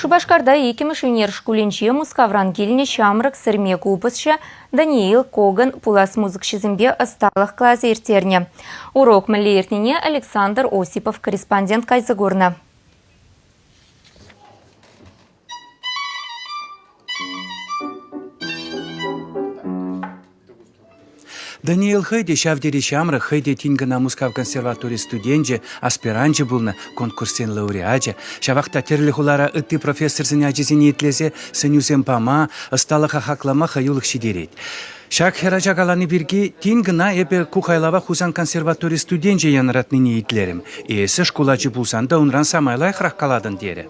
Шупашкарта иккӗмӗш ӳнер шкулӗнче Мускавран килнӗ ҫамрӑк сӗрме купӑсҫӑ Даниил Коган пулас музыкҫӑсемпе ӑсталӑх класӗ ирттернӗ. Урок мӗнле иртнине Александр Осипов корреспондент кайса курнӑ. Даниил хӑй те ҫав тери ҫамрӑк, хӑй те тин кӑна Мускав консерватори студенчӗ, аспиранчӗ пулнӑ, конкурссен лауреачӗ. Ҫавах та тӗрлӗ хулара ытти профессорсен ачисене итлесе сӗнӳсем пама, ӑсталӑха хаклама хӑюлӑх ҫитерет. Ҫак хӗрача калани пирки тин кӑна эпӗ ку хайлава Хусан консерватори студенчӗ янӑратнине итлерӗм. Эсӗ шкул ачи пулсан та унран самай лайӑхрах калатӑн терӗ.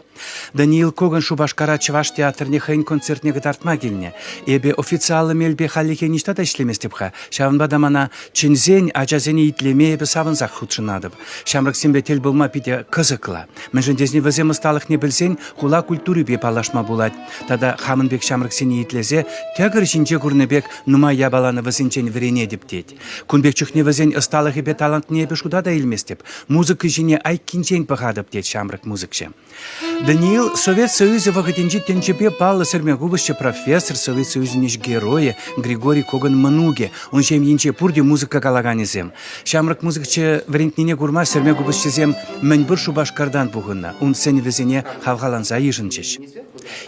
Даниил Коган Шупашкара чӑваш театрне хӑйӗн концертне кӑтартма килнӗ. Эпӗ официаллӑ мелпе хальлӗхе ниҫта та ӗҫлеместӗп-ха. Ҫавӑнпа та мана чӗнсен ачасене итлеме эпӗ савӑнсах хутшӑнатӑп. Ҫамрӑксемпе тӗл пулма питӗ кӑсӑклӑ. Мӗншӗн тесен вӗсем ӑсталӑхне пӗлсен хула культурипе паллашма пулать. Тата хамӑн пек ҫамрӑксене итлесе тӗкӗр ҫинче курнӑ пек нумай япалана вӗсенчен вӗренетӗп тет. Кун пек чухне вӗсен ӑсталӑхӗпе талантне эпӗ шута та илместӗп. Музыка ҫине айккинчен пӑхатӑп, тет ҫамрӑк музыкҫӑ. Даниил Совет Союзӗ вӑхӑтӗнчи тӗнчепе паллӑ сӗрме купӑсҫӑ профессор, Совет Союзӗн ӗҫ геройӗ Григорий Коган мӑнукӗ. Ун ҫемйинче пурте музыка калаканӗсем. Ҫамрӑк музыкҫӑ вӗрентнине курма сӗрме купӑсҫӑсем мӗнпур Шупашкартан пухӑннӑ. Ун сӗнӗвӗсене хавхаланса йышӑнчӗҫ.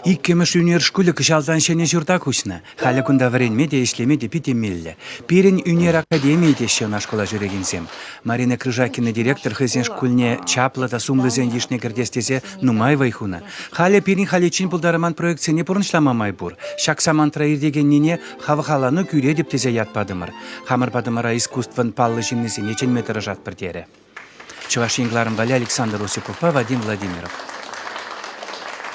Иккӗмӗш ӳнер шкулӗ кӑҫалтан ҫӗнӗ ҫурта куҫнӑ. Халӗ кунта вӗренме те, ӗҫлеме те питӗ меллӗ. Пирӗн ӳнер академийӗ теҫҫӗ ӑна шкула ҫӳрекенсем. Марина Крыжакина директор хӑйсен шкулне чаплӑ та сумлисен йышне кӗртес тесе нумай вӑй хунӑ. Халӗ пирӗн халиччен пултарайман проектсене пурнӑҫлама май пур. Ҫак самантра иртекеннине хавхалану кӳретӗп тесе ят патӑмӑр. Хамӑр патӑмӑра искусствӑн паллӑ ҫыннисене чӗнме тӑрӑшатпӑр терӗ. Чӑваш Ен кӑларӑм валли Александр Осиповпа Вадим Владимиров.